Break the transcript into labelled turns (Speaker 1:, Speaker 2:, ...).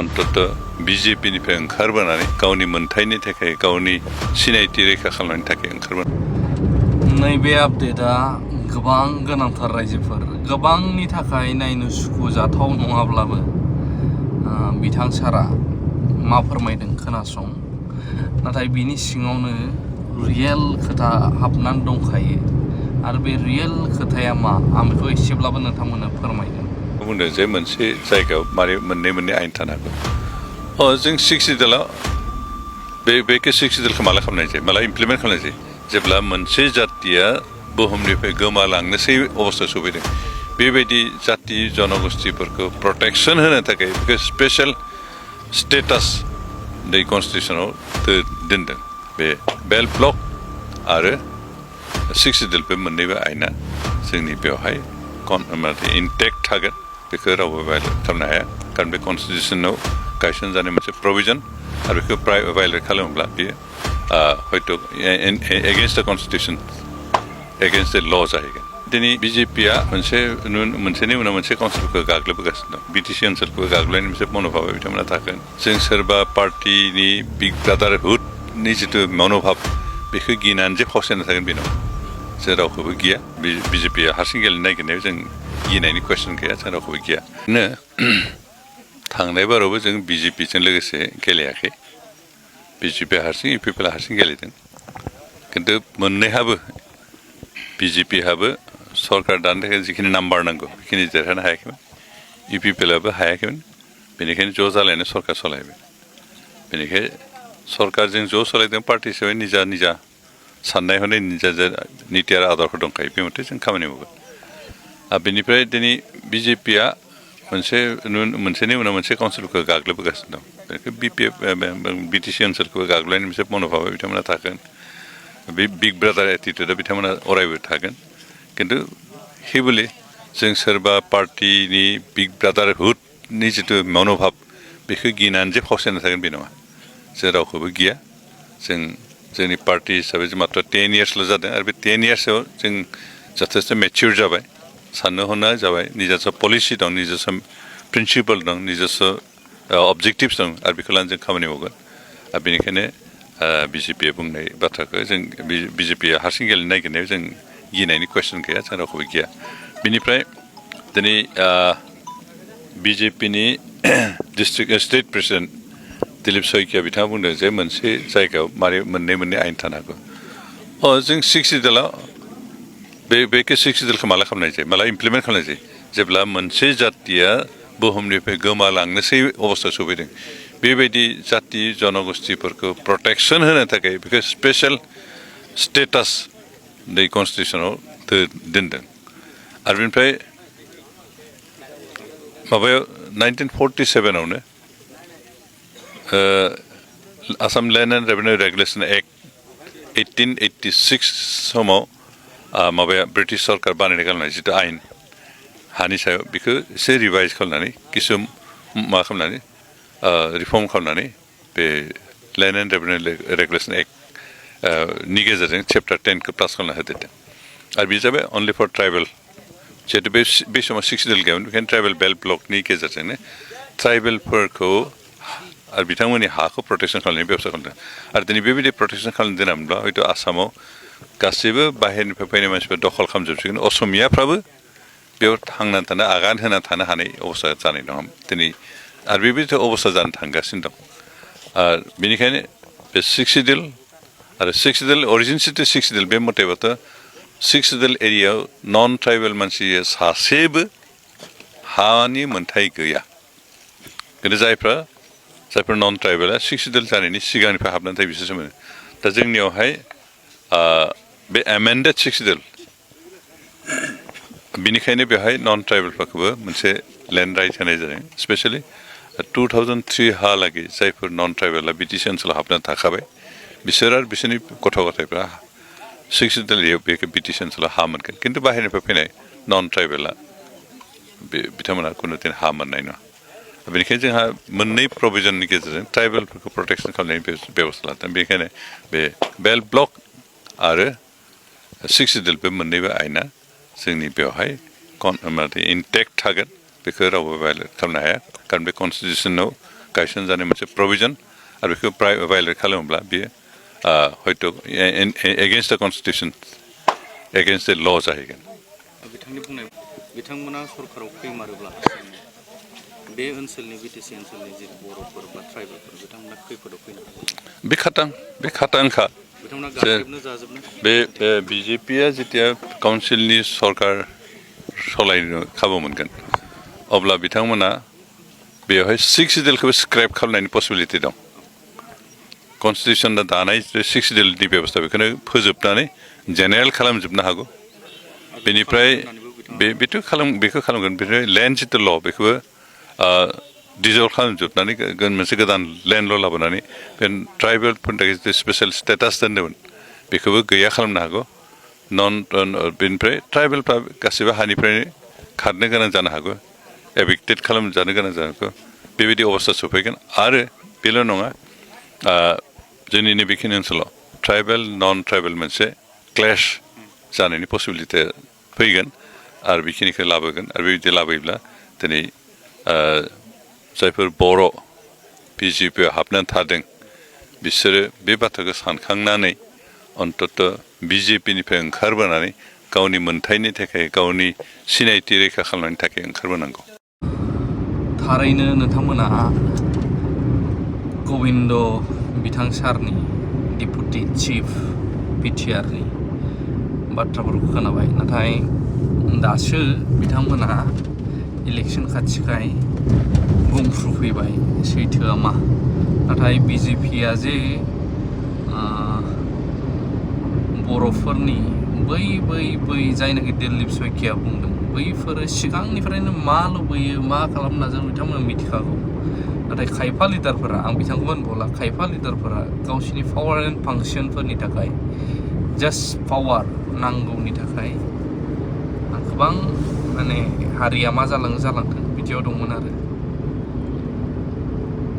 Speaker 1: अन्तत बिजेपिनिफ्राय ओंखारबोनानै गावनि मोनथायनि थाखाय गावनि सिनायथि रैखा खालामनायनि थाखाय ओंखारबोनाय
Speaker 2: नैबे आपडेटआ गोबां गोनांथार रायजोफोर गोबांनि थाखाय नायनो सुखुजाथाव नङाब्लाबो बिथां सारा मा फोरमायदों खोनासं नाथाय बिनि सिङावनो रियेल खोथा हाबनानै दंखायो आरो बे रियेल खोथाया मा आं बेखौ एसेब्लाबो नोंथांमोननो फोरमायगोन
Speaker 1: बुंदों जे मोनसे जायगायाव मारै मोननै आयेन थानो हागौ जों 60 दालाव बेखौ 60 दालखौ माला खालामनाय जायो माला इमप्लिमेन्ट खालामनाय जायो जेब्ला मोनसे जातिया बुहुमनिफ्राय गोमालांनोसै अबस्था सफैदों बेबायदि जाति जनगोष्ठीफोरखौ प्रटेक्सन होनो थाखाय बेखौ स्पेशल स्टेटास दै कनस्टिटिउसनाव दोनदों बे बेल्ट ब्लक आरो 60 दाल बे मोननैबो आयेना जोंनि बेवहाय इनटेक्ट थागोन बेखौ रावबो भायलेट खालामनो हाया खारन बे कनस्टिटिउसनाव गायसनजानाय मोनसे प्रभिजन आरो बेखौ भायलेट खालामोब्ला बेयो हयथ' एगेन्स्ट द कनस्टिटिउसन एगेन्स्ट द ल जाहैगोन दिनै बिजेपिया मोनसेनि उनाव मोनसे काउन्सिलखौ गाग्लोबबोगासिनो दं बिटिसि ओनसोलखौ गाग्लोबनायनि मोनसे मन'भाबै बिथांमोना थागोन जों सोरबा पार्टिनि बिग ब्रादारहुडनि जिथु मन'भाब बेखौ गिनानै जे फावसायना थागोन बे नङा जों रावखौबो गिया बिजेपिया हारसिं गेलेनो नागिरनायाव जों गिनायनि कुइसन गैया जों रावखौबो गिया थांनाय बारावबो जों बिजेपिजों लोगोसे गेलेयाखै बिजेपिया हारसिं इउपिपिएलआ हारसिं गेलेदों खिन्थु मोननैहाबो बिजेपिहाबो सरकार दानो थाखाय जिखिनि नाम्बार नांगौ बेखिनि देरहानो हायाखैमोन इउपिपिएलआबो हायाखैमोन बेनिखायनो ज' जालायनो सरकार सालायबाय बेनिखायनो सरकारजों ज' सालायदों पार्टि हिसाबै निजा साननाय हनाय निजा निति आरो आदरफोर दंखायो बे मथे जों खामानि मावगोन आरो बेनिफ्राय दिनै बिजेपिया मोनसेनि उनाव मोनसे काउन्सिलखौ गाग्लोबबोगासिनो दं बेखौ बिटिसि ओनसोलखौ गाग्लोबनायनि मोनसे मन'भाबै बिथांमोना थागोन बे बिग ब्रादार एटिटिउडआ बिथांमोना अरायबो थागोन खिन्थु हेबुलि जों सोरबा पार्टिनि बिग ब्रादारहुडनि जिथु मन'भाब बेखौ गिनानै जे फावसायना थागोन बे नङा जों रावखौबो गिया जोंनि पार्टि हिसाबै जों मात्र 10 इयार्सल' जादों आरो बे 10 इयार्सआव जों जथेस्थ' मेचियर जाबाय साननो हनो जाबाय निजास्व पलिसि दं निजास्व प्रिन्सिपल दं निजास्व अबजेक्टिभ्स दं आरो बेखौ लानानै जों खामानि मावगोन आरो बेनिखायनो बिजेपिया बुंनाय बाथ्राखौ जों बिजेपिया हारसिं गेलेनो नागिरनायाव जों गिनायनि कुइसन गैया जों रावखौबो गिया बिनिफ्राय दिनै बिजेपिनि स्टेट प्रेसिडेन्ट दिलीप शइकिया बिथाङा बुंदों जे मोनसे जायगायाव मारै मोननै आयेन थानो हागौ जों 60 दालाव बेखौ 60 दालखौ माला खालामनाय जायो माला इमप्लिमेन्ट खालामनाय जायो जेब्ला मोनसे जातिया बुहुमनिफ्राय गोमालांनोसै अबस्था सफैदों बेबायदि जाति जनगोष्ठीफोरखौ प्रटेक्सन होनो थाखाय बेखौ स्पेशल स्टेटास दै कनस्टिटिउसनाव दोनदों आरो बेनिफ्राय माबायाव 1947आवनो Assam land and revenue regulation act 1886 समाव माबाया ब्रिटिश सरकार बानायना गालांनाय जिथु आयेन हानि सायाव बेखौ एसे रिभाइज खालामनानै किसु मा खालामनानै रिफर्म खालामनानै बे land and revenue regulation act नि गेजेरजों चेप्टार 10खौ पास खालामना होदेरदों आरो बे जाबाय अनलि फर ट्राइबेल जिहेतु बे समाव 60 दाल गैयामोन बेखायनो ट्राइबेल बेल्ट ब्लकनि गेजेरजोंनो ट्राइबेलफोरखौ आरो बिथांमोननि हाखौ प्रटेक्सन खालामनायनि बेबस्था खालामदों आरो दिनै बेबायदि प्रटेक्सन खालामनो दोनामोनब्ला हयथ' आसामाव गासैबो बाहेरनिफ्राय फैनाय मानसिफ्रा दखल खालामजोबसिगोन असमियाफ्राबो बेयाव थांनानै थानो आगान होनानै थानो हानाय अबस्था जानाय नङा दिनै आरो बेबायदि अबस्था जानो थांगासिनो दं आरो बेनिखायनो बे 60 दाल आरो 60 दाल अरिजिन सिटि 60 दाल बे मथेबाथ' 60 दाल एरियायाव नन ट्राइबेल मानसि सासेबो हानि मोनथाय गैया खिन्थु जायफोर नन ट्राइबेला 60 दाल जानायनि सिगांनिफ्राय हाबनानै थायो बिसोरसो मोनो दा जोंनियावहाय बे एमेन्डेड 60 दाल बिनिखायनो बेवहाय नन ट्राइबेलफोरखौबो मोनसे लेन्ड राइट होनाय जादों स्पेसियेलि 2003 हालागै जायफोर नन ट्राइबेला बिटिसि ओनसोलाव हाबनानै थाखाबाय बिसोर आरो बिसोरनि गथ' गथायफ्रा 60 दाल बेखौ बिटिसि ओनसोलाव हा मोनगोन खिन्थु बाहेरनिफ्राय फैनाय नन ट्राइबेला बिथांमोनहा खुनु दिन हा मोननाय नङा बेनिखायनो जोंहा मोननै प्रभिजननि गेजेरजों ट्राइबेलफोरखौ प्रटेक्सन खालामनायनि बेबस्था लादों बेनिखायनो बे बेल्ट ब्लक आरो 60 दाल बे मोननैबो आयेना जोंनि बेवहाय इनटेक्ट थागोन बेखौ रावबो भायलेट खालामनो हाया खारन बे कनस्टिटिउसनाव गायसनजानाय मोनसे प्रभिजन आरो बेखौ भायलेट खालामोब्ला बियो हयथ' एगेन्स्ट द कनस्टिटिउसन एगेन्स्ट द ल जाहैगोन।
Speaker 2: बिथांनि बुंनाय बिथांमोना सरकाराव फैमारोब्ला बे ओनसोलनि बिटिसि ओनसोलनि जे बर'फोर बा ट्राइबेलफोर बिथांमोना खैफोदाव फैनो हागौ।
Speaker 1: बे खाटांखा
Speaker 2: बिथांमोना गाग्लोबनो जाजोबनो
Speaker 1: बे बिजेपिया जेथिया काउन्सिलनि सरकार सलायनो खाबु मोनगोन अब्ला बिथांमोना बेवहाय 6 सिडिउलखौबो स्क्रेप खालामनायनि पसिबिलिटि दं। कनस्टिटिउसना दानाय 6 सिडिउलनि बेबस्था बेखौनो फोजोबनानै जेनेरेल खालामजोबनो हागौ। बेनिफ्राय बेखौ खालामगोन बेनिफ्राय लेन्ड जितु ल बेखौबो डिजल्भ खालामजोबनानै मोनसे गोदान लेन्ड ल लाबोनानै बे ट्राइबेलफोरनि थाखाय स्पेसियेल स्टेटास दोन्दोंमोन बेखौबो गैया खालामनो हागौ। बेनिफ्राय ट्राइबेलफ्रा गासैबो हानिफ्रायनो खारनो गोनां जानो हागौ, एभिक्टेड खालामजानो गोनां जानो हागौ। बेबायदि अबस्था सफैगोन। आरो बेल' नङा, जोंनि नैबेखिनि ओनसोलाव ट्राइबेल नन ट्राइबेल मोनसे क्लेश जानायनि पसिबिलिटिया फैगोन आरो बेखिनिखौ लाबोगोन। आरो बेबायदि लाबोयोब्ला दिनै जायफोर बर' बिजेपिआव हाबनानै थादों बिसोरो बे बाथ्राखौ सानखांनानै अन्तत बिजेपिनिफ्राय ओंखारबोनानै गावनि मोन्थायनि थाखाय गावनि सिनायथि रैखा खालामनायनि थाखाय ओंखारबोनांगौ।
Speaker 2: थारैनो नोंथांमोना गबिन्द बिथां सारनि डिपुटि चिफ बिटिआरनि बाथ्राफोरखौ खोनाबाय। नाथाय दासो बिथांमोना इलेक्सन खाथिखाय बुंफ्रुफैबाय सैथोआ मा। नाथाय बिजेपिया जे बर'फोरनि बै जायनाखि दिलीप सयकिया बुंदों बैफोरो सिगांनिफ्रायनो मा लुबैयो मा खालामनो नाजादों बिथांमोना मिथिखागौ। नाथाय खायफा लिडारफोरा, आं बिथांखौ होनबावला, खायफा लिडारफोरा गावसिनि पावार एन्ड फांसनफोरनि थाखाय जास्ट पावार नांगौनि थाखाय गोबां माने हारिया मा जालांथों बिदियाव दंमोन आरो।